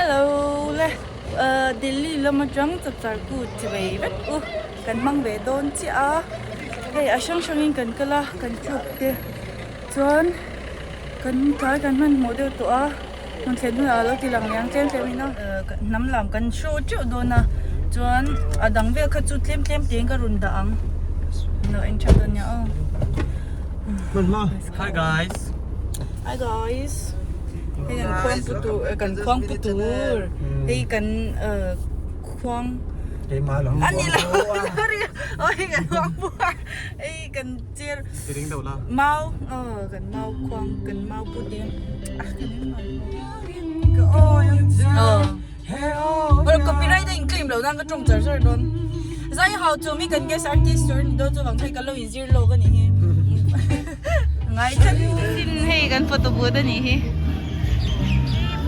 Hello le Delhi lam atang chapchar kut chivei vek u kan hmang ve dawn chiah a hei a hrang hrang in kan kal a kan troop te chuan kan tlai kan hmanhmawh deuh tawh a hmun thlen hunah a lo ti lang leh ang tlem tlem in a hnam lam kan show teuh dawn a chuan a dang vel kha chu tlem tlem tein ka rawn dah ang lo en tha dawn nia aw. Hi guys. Hi guys. Hei kan khuang pu tur kan khuang pu tur hei kan khuang Keimah lo. Ani lo. Sorry. Oh hei kan khuang pu hei kan chair Tiring deuh la. Mau kan mau khuang kan mau pu te ah kan eng Oh. Copyright a in claim lo nan ka tawng char char dawn. Zai hau chu mi kan guest artist tur ni dawn chu vang thei ka lo in zir lawk a nih hi. Ngai tlat. Tin hei kan photo booth a nih hi.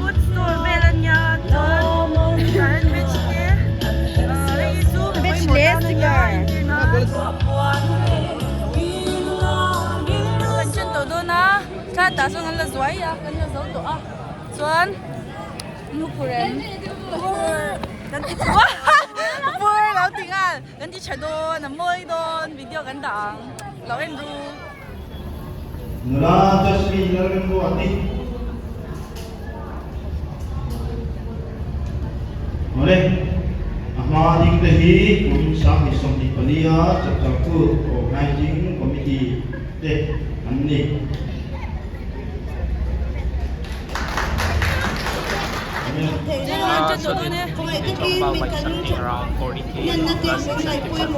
Food store vel a nia chuan current veg te hei chu Veg leh sticker. Kan chen tawh dawn a thla tah chuan kan la zuai a kan la zo tawh a chuan Nupurem kan ti pur lo ti ngal kan ti tha dawn a mawi dawn video kan dah ang lo en ru. Nula Jasmine Lalremruati Awle, a hma ding te hi kum 2024 a Chapchar Kut Organizing Committee te an ni. Talk about like something around 40k plus incentive.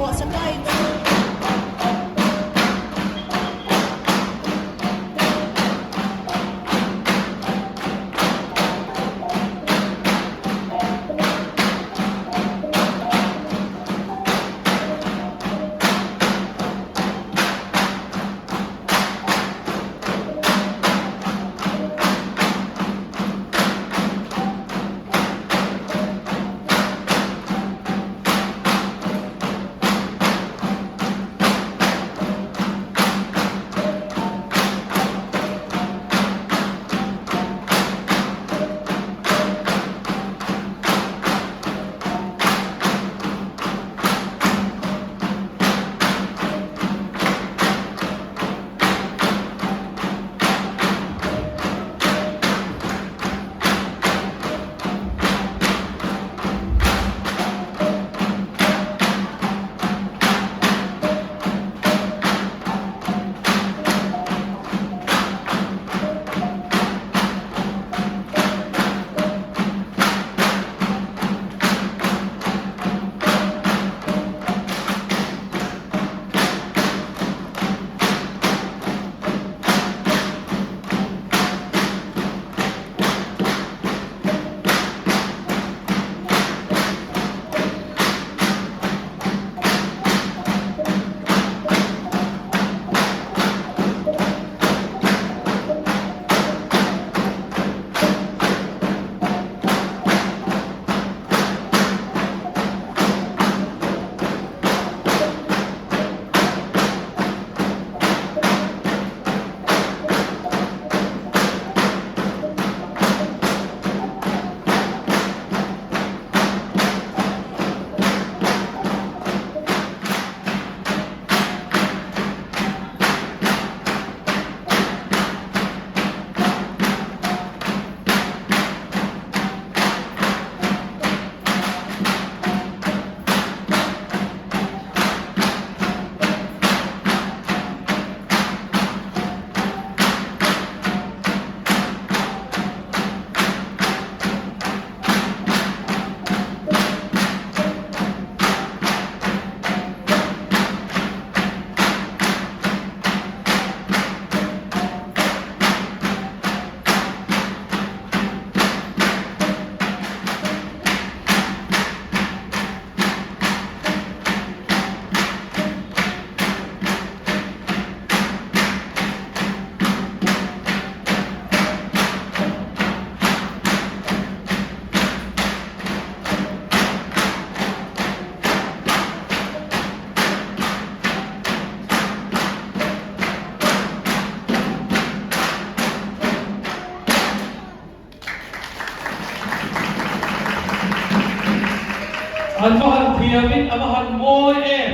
An va han thiamin a va han mawi em!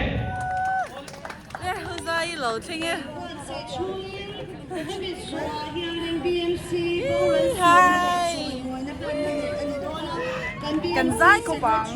Le huzai i lo thleng e. Kan zai khawp ang.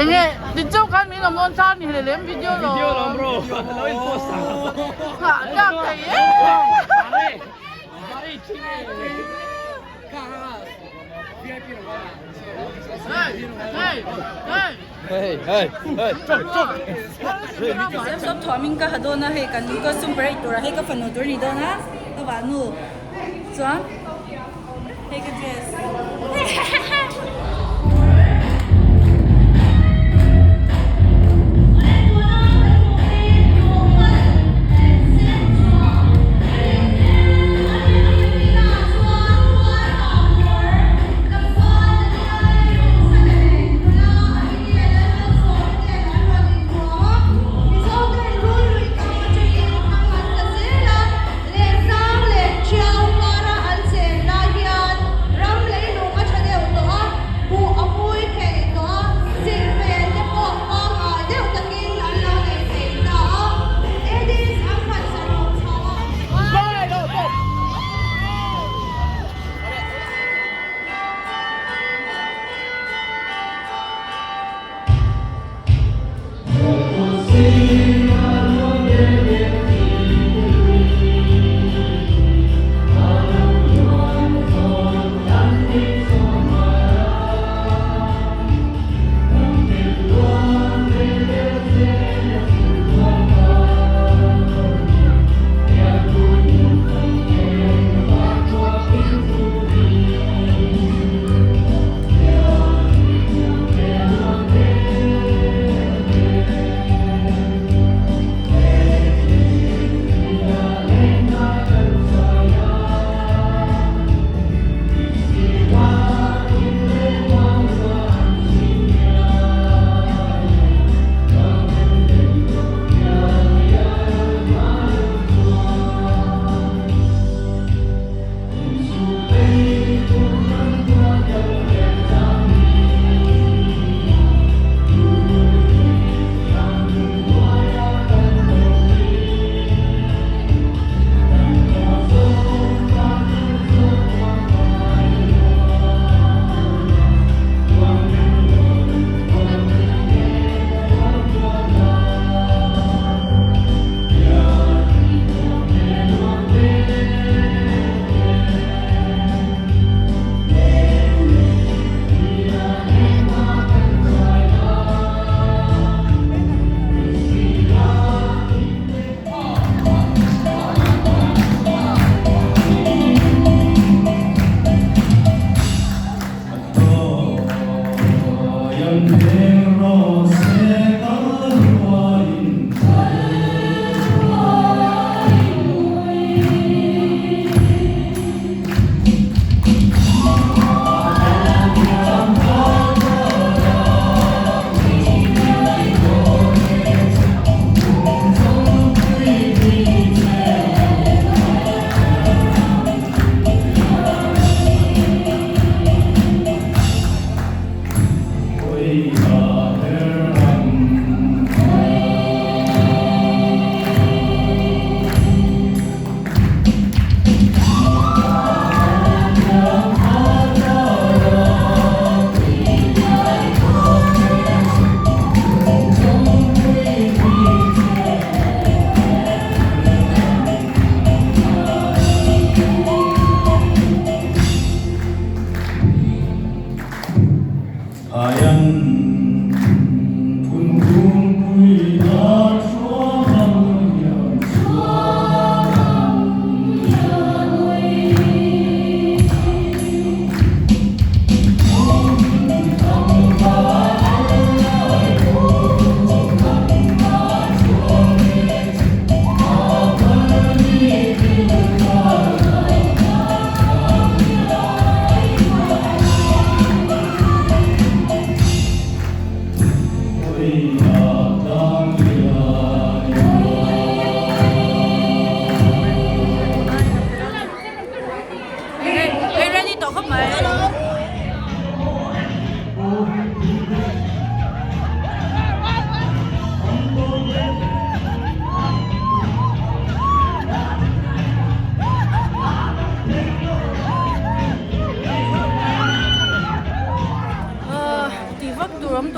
Enge ti chauh khan min awm dawn chang ni hle lem video lawm. Video lawm bro. Lo in post ang. Nghah tlak thei e. Hey hey hey chok chok. Sem sawm thuam in ka ha dawn a hei kan costume parade turah hei ka fanu tur a ni dawn a ka vahnu chuan hei ka dress.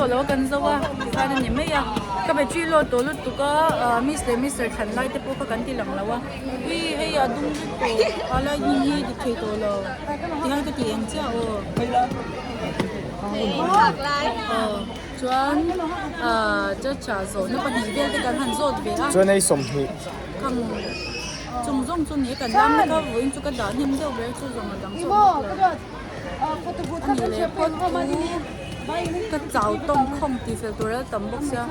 tawh lo a kan zo a tikhan a ni mai a ka battery low tawh lutuk a ah miss leh mister thlan lai te pawh kha kan ti lang lo a ui hei a dum vek tawh a lightning hi dik thei tawh lo tikhan ka ti eng chiah aw aw chuan ah church ah zawhna pahnih vel te kan han zawt ve a Chuan hei 20. Khang chung zawng chu ni kan lamna kha vawiin chu ka dah hnem deuh ber chu zawng a dang chauh bawk lo. A ni leh phawt chu ka chau tawng khawm tih fel tur a tam bawk sia.